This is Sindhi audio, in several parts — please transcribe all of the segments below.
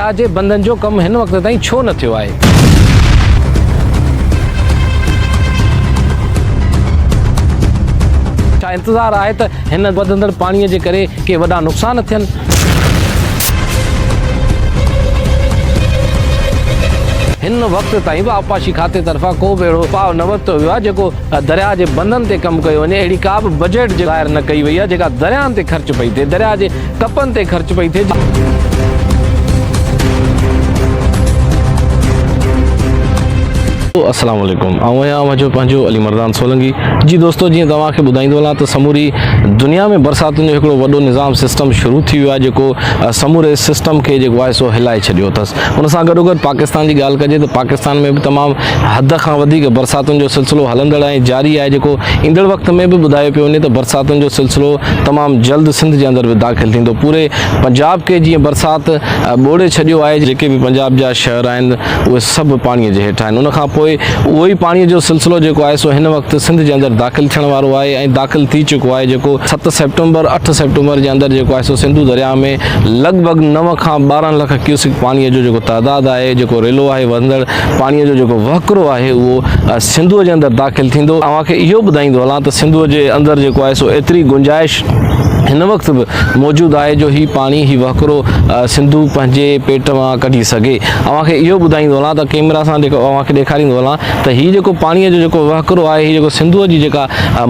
درياهه جي بندن جو ڪم هن وقت تائين ڇو نه ٿيو آهي؟ ڇا انتظار آهي ته هن وڌندڙ پاڻي جي ڪري ڪي وڏا نقصان ٿين؟ هن وقت تائين به آبپاشي کاتي طرفان ڪو به اهڙو اپاء نه ورتو ويو آهي جيڪو درياهه جي بندن تي ڪم ڪيو وڃي، اهڙي ڪا به بجيٽ ظاهر نه ڪئي وئي آهي جيڪا درياهن تي خرچ پئي ٿئي، درياهه جي ڪپن تي خرچ پئي ٿئي. السلام عليڪم آئون آهيان اوهان جو پنهنجو علي مردان سولنگي جي دوستو جيئن توهان کي ٻڌائيندو هلان ته سموري دنيا ۾ برساتن جو هڪڙو وڏو نظام سسٽم شروع ٿي ويو آهي جيڪو سموري سسٽم کي جيڪو آهي سو هلائي ڇڏيو اٿس ان سان گڏوگڏ پاڪستان جي ڳالهه ڪجي ته پاڪستان ۾ به تمام حد کان وڌيڪ برساتن جو سلسلو هلندڙ ۽ جاري آهي جيڪو ايندڙ وقت ۾ به ٻڌايو پيو وڃي ته برساتن جو سلسلو تمام جلد سنڌ جي اندر به داخل ٿيندو پوري پنجاب کي جيئن برسات ٻوڙي ڇڏيو آهي جيڪي به پنجاب جا شهر آهن اهي سڀ پاڻي جي هيٺ آهن ان کان پوء اهو ئي پاڻي جو سلسلو جيڪو آهي سو هن وقت سنڌ جي اندر داخل ٿيڻ وارو آهي ۽ داخل ٿي چڪو آهي جيڪو ست سيپٽمبر اٺ سيپٽمبر جي اندر جيڪو آهي سو سنڌو درياء ۾ لڳ ڀڳ نو کان 12 لک ڪيوسڪ پاڻي جو جيڪو تعداد آهي جيڪو ريلو آهي وهندڙ پاڻيء جو جيڪو وهڪرو آهي اهو سنڌوء جي اندر داخل ٿيندو. اوهان کي اهو ٻڌائيندو هلان ته سنڌوء جي اندر جيڪو آهي سو ايتري گنجائش هن وقت به موجود آهي جو هي پاڻي هي وهڪرو سنڌو پنهنجي پيٽ مان ڪڍي سگهي. اوهان کي اهو ٻڌائيندو هلان ته ڪيمرا سان جيڪو اوهان کي ڏيکاريندو هلان ته هي جيڪو پاڻيء جو جيڪو وهڪرو آهي هي جيڪو سنڌوء جي جيڪا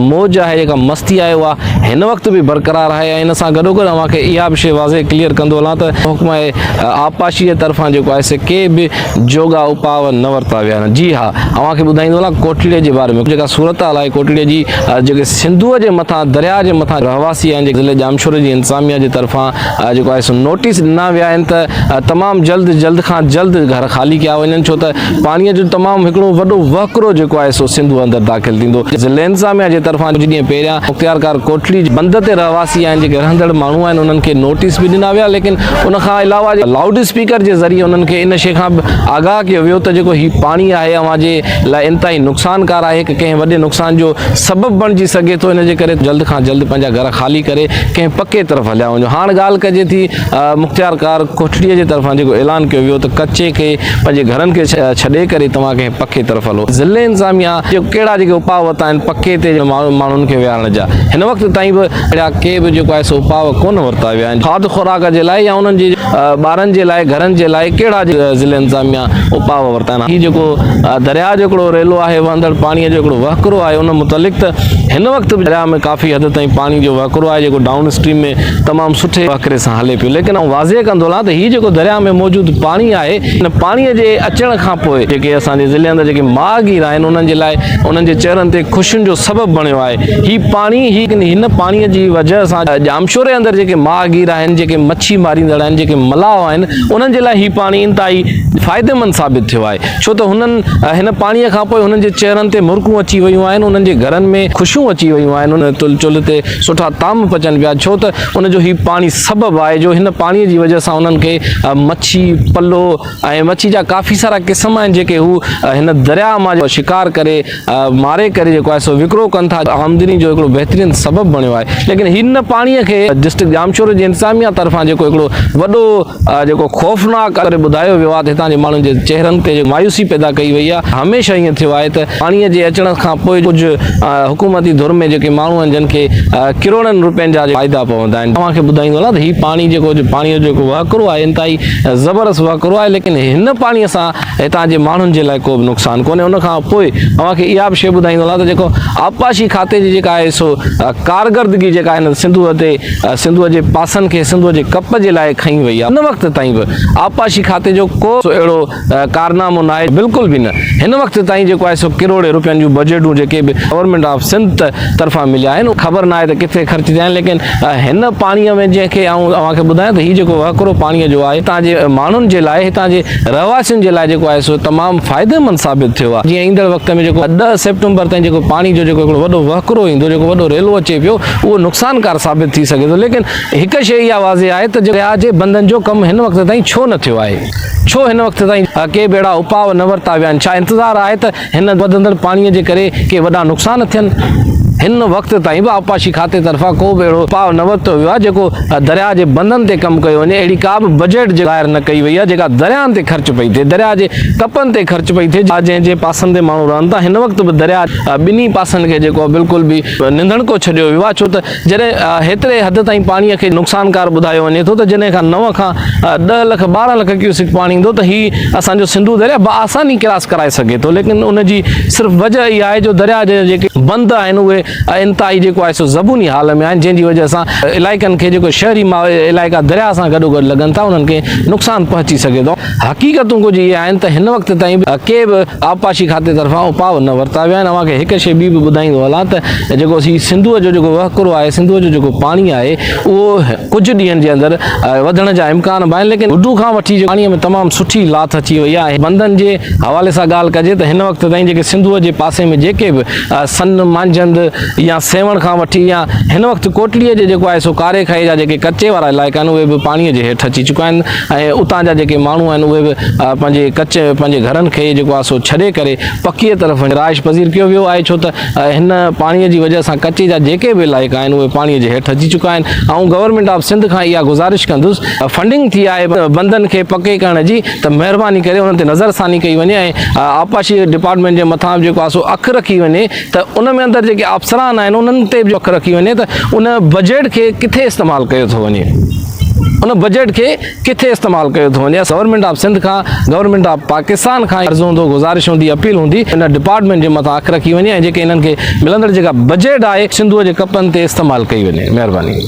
موج آهي جيڪا مستي آهي اها هن وقت به برقرار آهي ۽ ان سان گڏوگڏ اوهان کي اها به شيء واضح ڪليئر ڪندو هلان ته محڪمه آبپاشي جي طرفان جيڪو آهي سي ڪي به جوڳا اپاء نه ورتا ويا آهن. جي ها اوهان کي ٻڌائيندو هلان ڪوٽڙي جي باري ۾ جيڪا صورتحال آهي ڪوٽڙي جي جيڪي سنڌوء جي مٿان درياء جي مٿان رهواسي آهن جيڪي ضلعي ڄامشوري جي انتظاميا جي طرفان جيڪو آهي سو نوٽيس ڏنا ويا آهن ته تمام جلد جلد کان جلد گهر خالي ڪيا وڃن ڇو ته پاڻي جو تمام هڪڙو وڏو وهڪرو جيڪو آهي سو سنڌوء اندر داخل ٿيندو. ضلعي انتظاميا جي طرفان ڪجهه ڏينهن پهريان مختيارڪار ڪوٽڙي بند تي رهواسي آهن جيڪي رهندڙ ماڻهو آهن انهن کي نوٽيس به ڏنا ويا ليڪن ان کان علاوه لائوڊ اسپيڪر جي ذريعي انهن کي ان شيء کان به آگاهه ڪيو ويو ته جيڪو هي پاڻي آهي اوهان جي لاء انتهائي نقصانڪار آهي هڪ ڪنهن وڏي نقصان جو سبب بڻجي سگهي ٿو ان جي ڪري جلد کان جلد پنهنجا گهر خالي ڪري ڪنهن پڪي طرف هليا وڃو هاڻ ڳالهه ڪجي ٿي مختيارڪار ڪوٽڙي جي طرفان جيڪو اعلان ڪيو ويو ته ڪچي کي پنهنجي گهرن کي ڇڏي ڪري توهان ڪنهن پکي طرف هلو. ضلعي انتظاميا جيڪو ڪهڙا جيڪي اپاء ورتا آهن پکي تي ماڻهن کي ويهارڻ جا هن وقت تائين به اهڙا ڪي به جيڪو آهي سو اپاء ڪونه ورتا ويا آهن. کاڌ خوراڪ جي لاء يا انهن جي ٻارن جي لاء گهرن جي لاء ڪهڙا ضلعي انتظاميا اپاء ورتا آهن. هي جيڪو درياء جو هڪڙو ريلو آهي وهندڙ پاڻي جو هڪڙو وهڪرو آهي ان متعلق ته هن وقت به درياء ۾ ڪافي حد تائين پاڻي جو وهڪرو آهي جيڪو ڊائون اسٽريم ۾ تمام سٺي وهڪري سان هلي پيو ليڪن آئون واضح ڪندو هلان ته هي جيڪو درياء ۾ موجود پاڻي آهي ان پاڻي جي اچڻ کان پوء جيڪي اسان جي ضلعي اندر جيڪي ماهگير آهن انهن جي لاء انهن جي چهرن تي خوشين جو سبب بڻيو آهي هي پاڻي هي هن پاڻي جي وجهه سان ڄامشوري اندر جيڪي ماهگير آهن جيڪي مڇي ماريندڙ آهن جيڪي ملاح آهن انهن جي لاء هي پاڻي انتهائي فائديمند ثابت ٿيو آهي ڇو ته هنن هن پاڻي کان پوء هنن جي چهرن تي مرڪون اچي ويون آهن انهن جي گهرن ۾ خوشيون اچي ويون آهن ان چلهه تي سٺا طعام پچن پيا ڇو ته ان جو هي پاڻي سبب آهي جو هن پاڻي جي وجه سان انهن کي مڇي، پلو ۽ مڇي جا ڪافي سارا قسم آهن جيڪي هو هن درياء مان شڪار ڪري ماري ڪري جيڪو آهي سو وڪرو ڪن ٿا آمدني جو هڪڙو بهترين سبب بڻيو آهي ليڪن هن پاڻي کي ڊسٽرڪٽ ڄامشورو جي انتظاميا طرفان جيڪو هڪڙو وڏو جيڪو خوفناڪ ڪري ٻڌايو ويو آهي ته هتان جي ماڻهن جي چهرن تي مايوسي پيدا ڪئي وئي آهي هميشه ائين ٿيو آهي ته پاڻي جي اچڻ کان پوء ڪجهه حڪومتي ڌر ۾ جيڪي ماڻهو آهن جن کي ڪروڙن روپين جا فائدا پوندا آهن اوهان کي ٻڌائيندو هلان ته هي پاڻي جيڪو پاڻي جو جيڪو وهڪرو آهي انتهائي زبردست وهڪرو آهي ليڪن هن پاڻي سان هتان جي ماڻهن جي لاء ڪو به نقصان ڪونهي ان کان پوء اوهان کي اها به شيء ٻڌائيندو هلان ته جيڪو آبپاشي کاتي جي جيڪا آهي سو ڪارڪردگي جيڪا هن سنڌوء تي سنڌوء جي پاسن کي سنڌوء جي ڪپ جي لاء کنئي وئي آهي. هن وقت تائين به آبپاشي کاتي جو ڪو اهڙو ڪارنامو ناهي بلڪل به نه. هن وقت تائين جيڪو آهي سو ڪروڙين روپين جون بجيٽون جيڪي به گورنمينٽ آف سنڌ طرفان مليا آهن خبر ناهي ته ڪٿي خرچ ٿيا آهن ليڪن هن پاڻيء ۾ جنهن کي آئون اوهان کي ٻڌايان ته هي جيڪو وهڪرو پاڻيء جو آهي هتان جي ماڻهن جي لاء هتان جي رهواسين جي لاء جيڪو آهي سو تمام فائديمند ثابت ٿيو آهي جيئن ايندڙ وقت ۾ جيڪو 10 سيپٽمبر تائين جيڪو پاڻي جو جيڪو هڪڙو وڏو وهڪرو ايندو جيڪو وڏو ريلو اچي پيو اهو نقصانڪار ثابت ٿي سگهي ٿو ليڪن هڪ شيء اها واضح آهي ته درياء جي بندن جو ڪم هن وقت تائين ڇو نه ٿيو آهي؟ ڇو هن وقت تائين ڪي به اهڙا اپاء نه ورتا ويا آهن؟ ڇا انتظار آهي ته هن وڌندڙ پاڻي جي ڪري ڪي وڏا نقصان ٿين؟ هن وقت تائين به آبپاشي کاتي طرفان ڪو به اهڙو اپاء نه ورتو ويو آهي جيڪو درياهه جي بندن تي ڪم ڪيو وڃي اهڙي ڪا به بجيٽ ظاهر نه ڪئي وئي آهي جيڪا درياهن تي خرچ پئي ٿئي درياهه جي ڪپن تي خرچ پئي ٿئي جنهن جي پاسن تي ماڻهو رهن ٿا هن وقت به درياهه ٻنهي پاسن کي جيڪو آهي بلڪل به ننڌڻڪو ڇڏيو ويو آهي ڇو ته جڏهن هيتري حد تائين پاڻي کي نقصانڪار ٻڌايو وڃي ٿو ته جڏهن کان نو کان ڏهه لک 12 لک ڪيوسڪ پاڻي ايندو ته هي اسان جو سنڌو درياهه بآساني ڪراس ڪرائي سگهي ٿو ليڪن ان جي صرف وجه اها آهي جو درياهه جا جيڪي بند آهن اهي انتهائي جيڪو آهي سو زبوني حال ۾ آهن جنهن جي وجه سان علائقن کي جيڪو شهري علائقا درياهه سان گڏوگڏ لڳن ٿا انهن کي نقصان پهچي سگهي ٿو. حقيقتون ڪجهه اهي آهن ته هن وقت تائين به ڪي به آبپاشي کاتي طرفان اپاء نه ورتا ويا آهن. اوهان کي هڪ شيء ٻي به ٻڌائيندو هلان ته جيڪو هي سنڌوء جو جيڪو وهڪرو آهي، سنڌوء جو جيڪو پاڻي آهي اهو ڪجهه ڏينهن جي اندر وڌڻ جا امڪان به آهن ليڪن گڊو کان وٺي پاڻي ۾ تمام سٺي لاٿ اچي وئي آهي. بندن جي حوالي سان ڳالهه ڪجي ته هن وقت تائين جيڪي سنڌوء جي پاسي ۾ جيڪي به سن مانجهند يا سيوهڻ کان وٺي يا هن وقت ڪوٽڙيء جي جيڪو آهي سو ڪاري کائي جا جيڪي ڪچي وارا علائقا آهن اهي به پاڻيء جي هيٺ اچي چڪا آهن ۽ اتان جا جيڪي ماڻهو آهن اهي به پنهنجي ڪچي پنهنجي گهرن کي جيڪو آهي سو ڇڏي ڪري پڪيء طرف رهائش پذير ڪيو ويو آهي ڇو ته هن پاڻيء جي وجهه سان ڪچي جا جيڪي به علائقا آهن اهي پاڻيء جي هيٺ اچي چڪا آهن. آئون گورنمينٽ آف سنڌ کان اها گذارش ڪندس فنڊنگ ٿي آهي بندن کي پڪي ڪرڻ جي ته مهرباني ڪري انهن تي نظر ثاني ڪئي وڃي ۽ آبپاشي ڊپارٽمينٽ جي مٿان به جيڪو آهي سو اک رکي وڃي ته ان ۾ اندر جيڪي افسران آهن انهن تي به اک رکي وڃي ته ان بجيٽ کي ڪٿي استعمال ڪيو ٿو وڃي ان بجيٽ کي ڪٿي استعمال ڪيو ٿو وڃي گورنمينٽ آف سنڌ کان گورنمينٽ آف پاڪستان کان عرض هوندو گذارش هوندي اپيل هوندي ان ڊپارٽمينٽ جي مٿان اک رکي وڃي ۽ جيڪي انهن کي ملندڙ جيڪا بجيٽ آهي سنڌوء جي ڪپن تي استعمال ڪئي وڃي مهرباني.